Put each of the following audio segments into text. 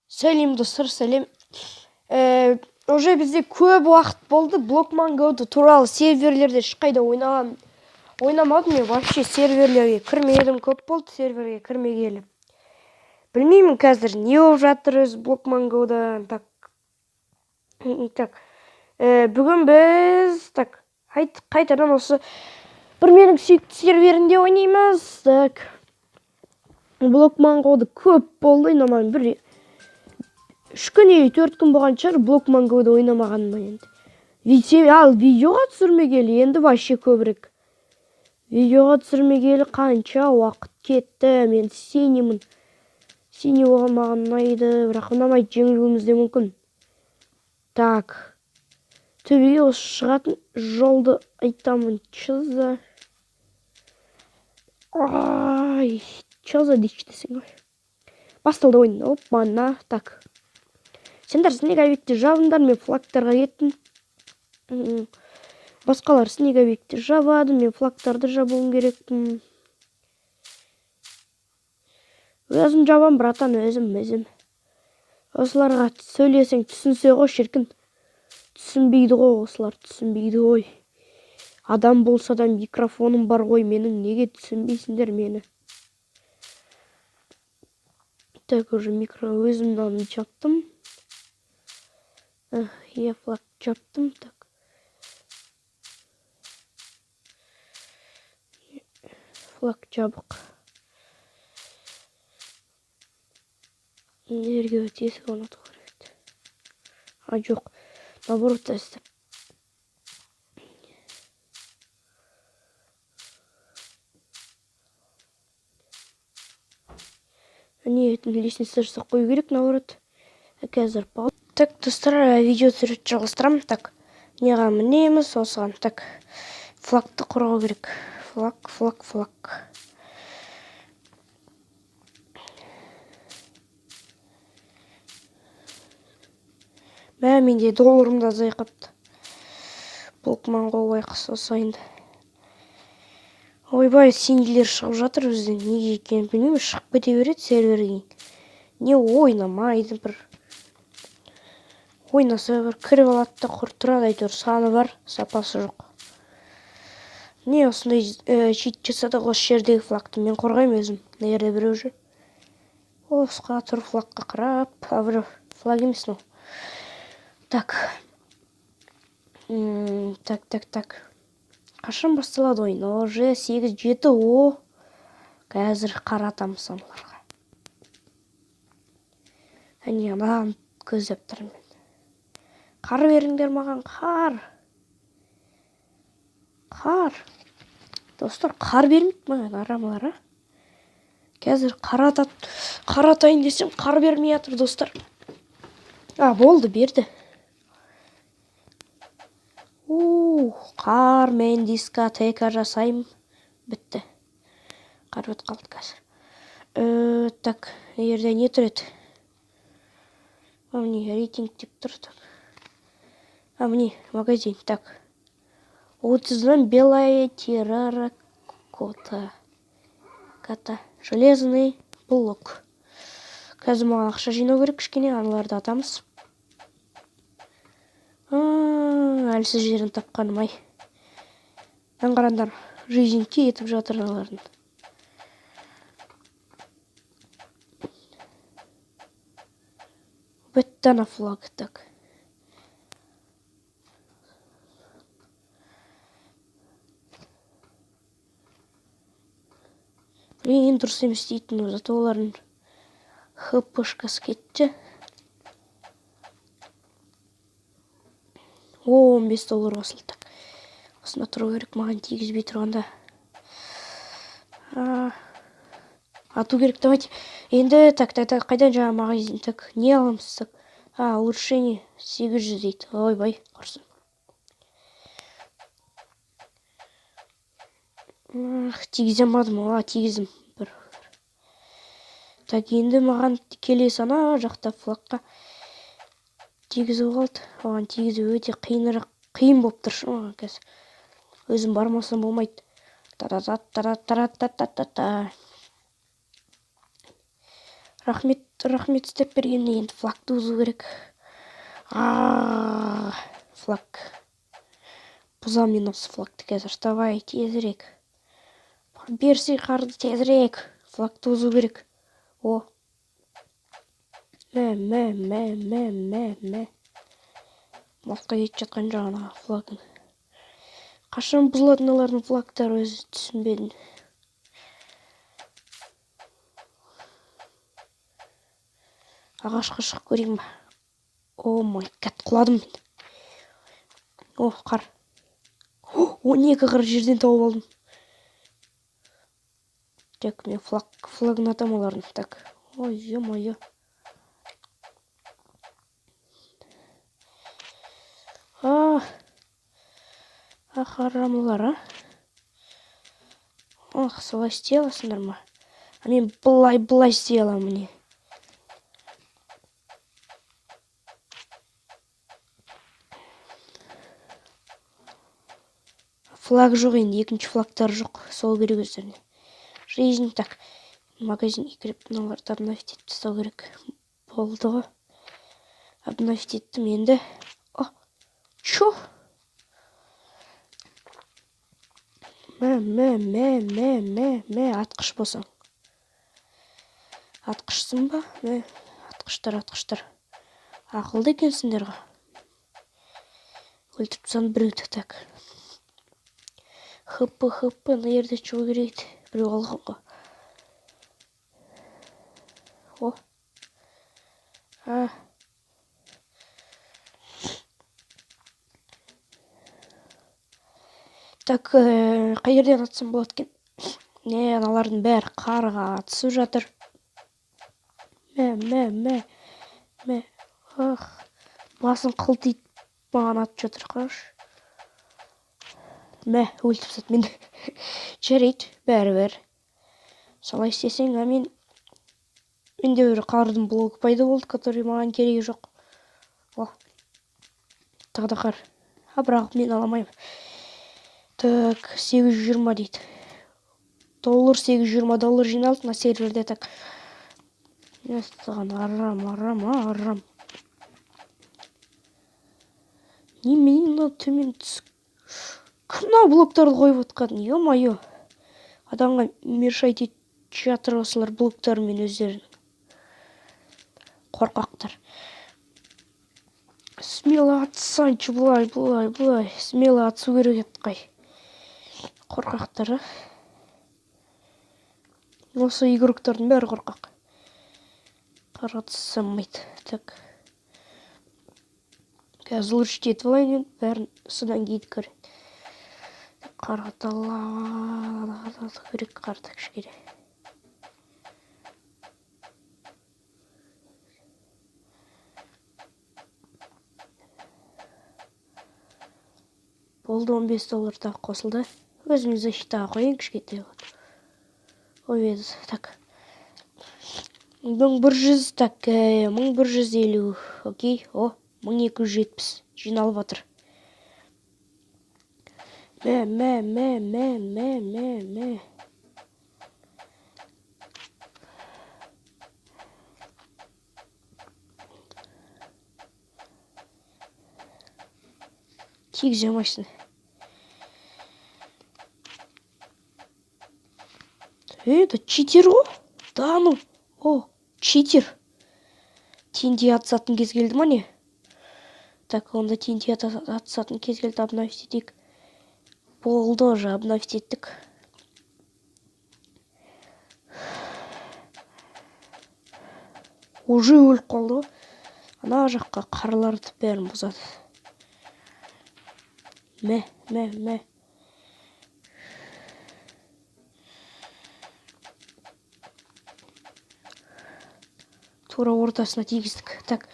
Сәлем, достар, сәлем. Уже бізде көп уақыт болды Blockman Go туралы серверлерде ешқайда ойнамадым мен, вообще серверлерге кірмедім, көп болды серверге кірмегелі. Білмеймін, қазір не болып жатыр өзі Blockman Go'да. Так. Так. Бүгін біз так қайтадан осы бір менің сүйікті серверінде ойнаймыз. Так. Blockman Go'ды көп болды ойнамадым. Бір 3 күн или 4 күн болған шығар Blockman Go'ды ойнамағаныма енді. Ал видеоға түсірмегелі енді вообще көбірек. Видеоға түсірмегелі қанша уақыт кетті. Мен синиймін. Синий болған маған ұнайды, бірақ ұнамайды, жеңілуіміз де мүмкін. Так. Төбеге осы шығатын жолды айтамын. Чё за? Ай, чё за дичь десең ғой. Басталды ойын. Опа-на. Так. Сендер снеговикті жабыңдар, мен флагтарға кеттім. Басқалар снеговикті жабады, мен флагтарды жабуым керекпін. Өзім жабам, братан, өзім. Осыларға сөйлесең түсінсе ғой, шіркін. Түсінбейді ғой осылар, түсінбейді ғой. Адам болса да микрофоным бар ғой менің, неге түсінбейсіңдер мені? Так, уже микро өзім мынаны жаптым. Я флаг жаптым, так. Флаг жабық. Жерге өте есік орнату керек. А, жоқ. Наоборот, істеп. Не, лестница жасап қою керек, наоборот. Қазір пауза. Так, достар, видео түсіріп жалғастырамын. Так, неға мінеміз осыған. Так, флагты қорғау керек. Флаг, флаг, флаг. Мә, менде долларым да азайып қапты. Blockman Go байқұс осайынды. Ойбай, синилер шығып жатыр бізден. Неге екенін білмеймін, шығып кете береді серверден. Не ойнамайды бір. Ойнаса бір кіріп алады да құр тұрады, әйтеуір саны бар, сапасы жоқ. Не осындай чит жасады осы жердегі флагты мен қорғаймын өзім. Мына жерде біреу жүр. Осыға тұр флагқа қарап, а біреу флаг емес мынау. Так. Так, так, так. Қашан басталады ойын? Уже 8-7, о. Қазір қаратамыз аналарға. Әне, маған көздеп тұрмын мен. Қар беріңдер маған, қар. Қар. Достар, қар бермейді маған арамалар, а? Қазір қаратайын десем, қар бермей жатыр, достар. А, болды, берді. Қар мен дискотека жасаймын. Бітті. Қар бітіп қалды қазір. Так, мына жерде не тұр еді? А, міне, рейтинг деп тұр. Так. А, міне, магазин. Так. 30-дан белая терракота. Кота. Железный блок. Қазір маған ақша жинау керек кішкене, аналарды атамыз. Әлсіз жерін тапқаным ай. Аңғарандар, жизнь кетіп жатыр аналардың. Бітті ана флаг, так. Блин, дұрыс емес дейтін, зато олардың хпшкасы кетті. О, 15 доллар қосылды. Так. Осында тұру керек, маған тигізбей тұрғанда. Ату керек, давайте. Енді, так, так, так, қайдан жаңа магазин? Так, не аламыз? Так. А, улучшение 800 дейді. Ойбай, құрсын. Ах, тигізе алмадым, а, тигіздім. Бір. Так, енді маған келесі ана жақта флагқа тигізу қалды. Оған тигізу өте қиын болып тұр маған қазір. Өзім бармасам болмайды. Та-та-та-та-та-та-та-та-та. Рахмет, рахмет істеп бергеніне. Енді флагты бұзу керек. Флаг. Бұзамын мен осы флагты қазір. Давай, тезірек. Берсей қарды тезірек. Флагты бұзу керек. О. Мә, мә, мә, мә, мә, мә. Малтқа кетіп жатқан жоқ ана флагын. Қашан бұзылады мыналардың флагтары, өзі түсінбедім. Ағашқа шығып көрейін ба? О май гад, құладым мен. О, қар. О, 12 қар жерден тауып алдым. Так, мен флагын атам олардың. Так, ой, ё-моё. А, харамлар, а? Ох, солай істей аласыңдар ма? А мен былай істей аламын міне. Флаг жоқ енді, екінші флагтар жоқ. Сол керек өздеріне. Жизнь, так. Магазинге кіріп, мыналарды обновить етіп тастау керек. Болды ғой. Обновить еттім енді. О, чё? Мә, мә, мә, мә, мә, мә, атқыш болсаң. Атқышсың ба? Мә, атқыштар, атқыштар. Ақылды екенсіңдер ғой. Өлтіріп тастадым біреуді, так. Хп, хп, мына жерде шығу керек еді. Біреу қалған ғой. О. А. Так, қай жерден атсам болады екен? Не, аналардың бәрі қарға атысып жатыр. Мә, мә, мә, мә. Ах, басын қылтитып маған атып жатыр, қарашы. Мә, өлтіріп тастады мені. Жарайды, бәрібір. Солай істесең, а мен... Менде бір қардың блогы пайда болды, который маған керегі жоқ. О, тағы да қар. А, бірақ мен ала алмаймын. Так, сегіз жүз жиырма дейді. Доллар, сегіз жүз жиырма доллар жиналды мына серверде, так. Мәссаған, арам, арам, арам. Немене мынау төмен түсіп... Кім мынау блоктарды қойып отқан? Ё-моё. Адамға мешать етіп жатыр осылар блоктарымен өздерінің. Қорқақтар. Смело атсаңшы, былай, былай, былай. Смело атсу керек еді қай. Қорқақтар, а? Осы игроктардың бәрі қорқақ. Қарға түсе алмайды. Так. Қазір лучше етіп алайын енді, бәрін содан кейін көреді. Қарға талап керек қарды кішкене. Болды, он бес доллар тағы қосылды. Өзім защитаға қояйын, кішкентай болады. Ой, так. Мың бір жүз, так, мың бір жүз елу. Окей, о, мың екі жүз жетпіс жиналып жатыр. Мә, мә, мә, мә, мә, мә, мә. Тигізе алмайсың. Эй, это читер ғой? Да ну, о, читер. TNT атысатын кез келді ма не? Так, онда TNT атысатын кез келді, обновить етейік. Болды уже, обновить еттік. Уже өліп қалды ғой. Ана жаққа қарларды бәрін бұзады. Мә, мә, мә. Тура ортасына тигіздік. Так,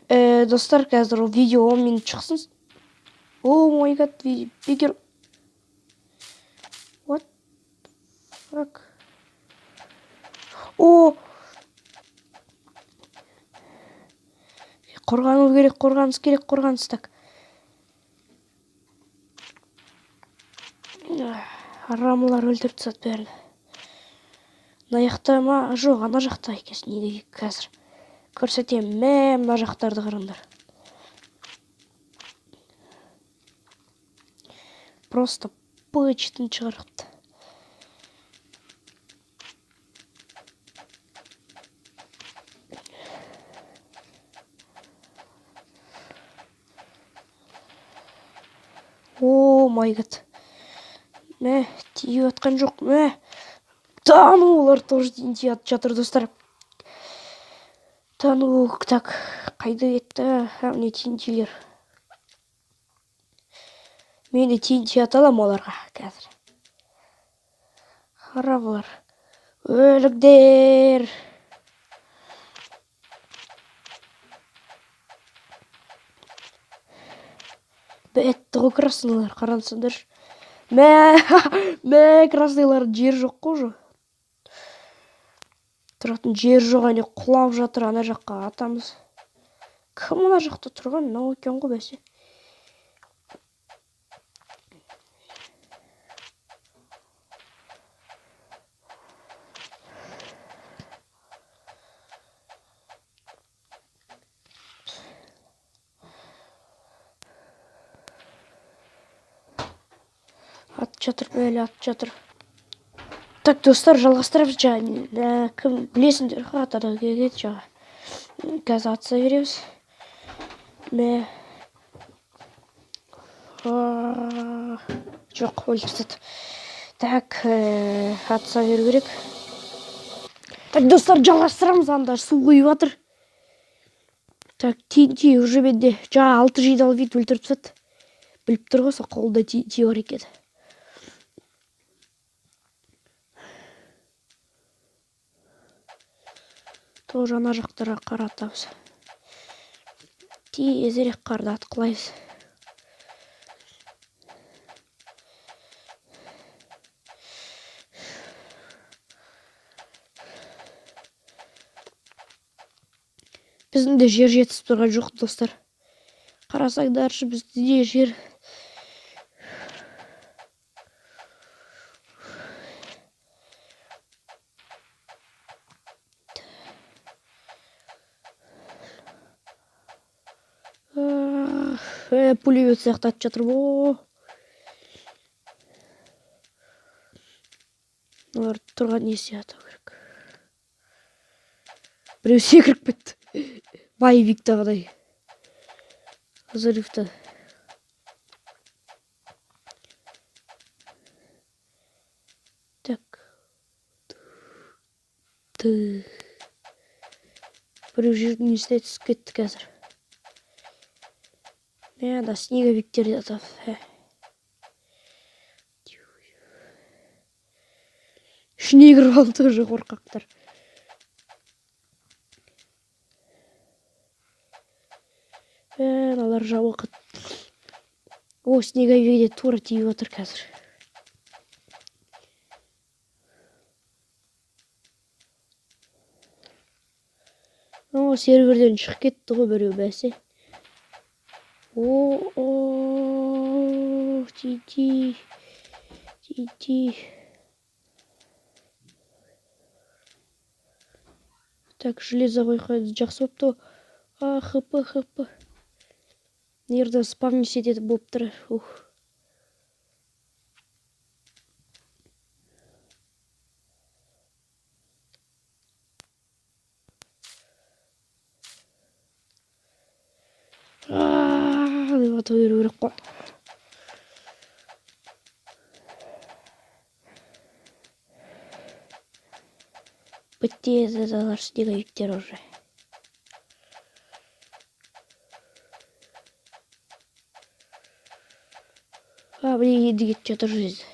достар, қазір ол видео 10 минут шықсын. О май гад, бекер. What? Fuck. О! Қорғану керек, қорғаныс керек, қорғаныс, так. Арамылар өлтіріп тастады бәрін. Мына жақта ма? Жоқ, ана жақта екен снеговик. Қазір көрсетемін. Мә, мына жақтарды қараңдар. Просто пычтын шығарыпты. О май гад. Мә, тиіп жатқан жоқ. Мә. Да, ну, олар тоже TNT атып жатыр, достар. Да, ну, так, қайда кетті? Міне TNT-лер. Мен де TNT ата аламын оларға қазір. Қара бұлар. Өліңдер. Бітті ғой красныйлар, қараңсыңдаршы. Мә, мә, красныйлар жер жоқ қой уже. Тұратын жер жоқ, әне құлап жатыр, ана жаққа атамыз. Кім ана жақта тұрған? Мынау екен ғой бәсе. Ат жатыр, бәле, ат жатыр. Так, достар, жалғастырамыз жаңа. Кім білесіңдер, атада келеді жаңа. Қазір атса береміз. Мә. Жоқ, өлтіріп тастады. Так, атса беру керек. Так, достар, жалғастырамыз. Анда су құйып жатыр. Так, TNT уже менде. Жаңа 6 жиналып ит өлтіріп тастады. Біліп тұр ғой, сол қолда TNT бар екен. Тоже ана жақтарға қаратамыз. Тезірек қарды атқылаймыз. Біздің де жер жетісіп тұрған жоқ, достар. Қарасаңдаршы, бізде де жер. Пулемет сияқты атып жатыр. О! Олар тұрған несі ату керек. Біреу секіріп кетті. Боевиктағыдай. Взрывта. Так. Біреу жердің несіне түсіп кетті қазір. Мә, да снеговиктер де атап. Ішіне кіріп алды уже қорқақтар. Мыналар жауақыт. О, снеговик де тура тиіп отыр қазір. О, серверден шығып кетті ғой біреу бәсе. О, о, ти-ти, ти-ти. Так, железо қойған жақсы болыпты. А, хп, хп. Нерді спавнить етіп болып тұр. Ух. Деп ата беру керек қой. Бітті алар снеговиктер уже. А, блин, енді кетіп жатыр жизнь.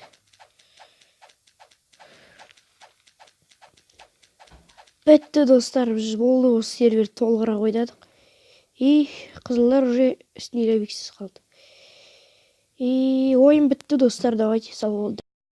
Бітті, достар, біз болды, осы сервер толығырақ ойнадық. И қызылдар уже снеговиксіз қалды. И ойын бітті, достар, давайте сау болыңдар.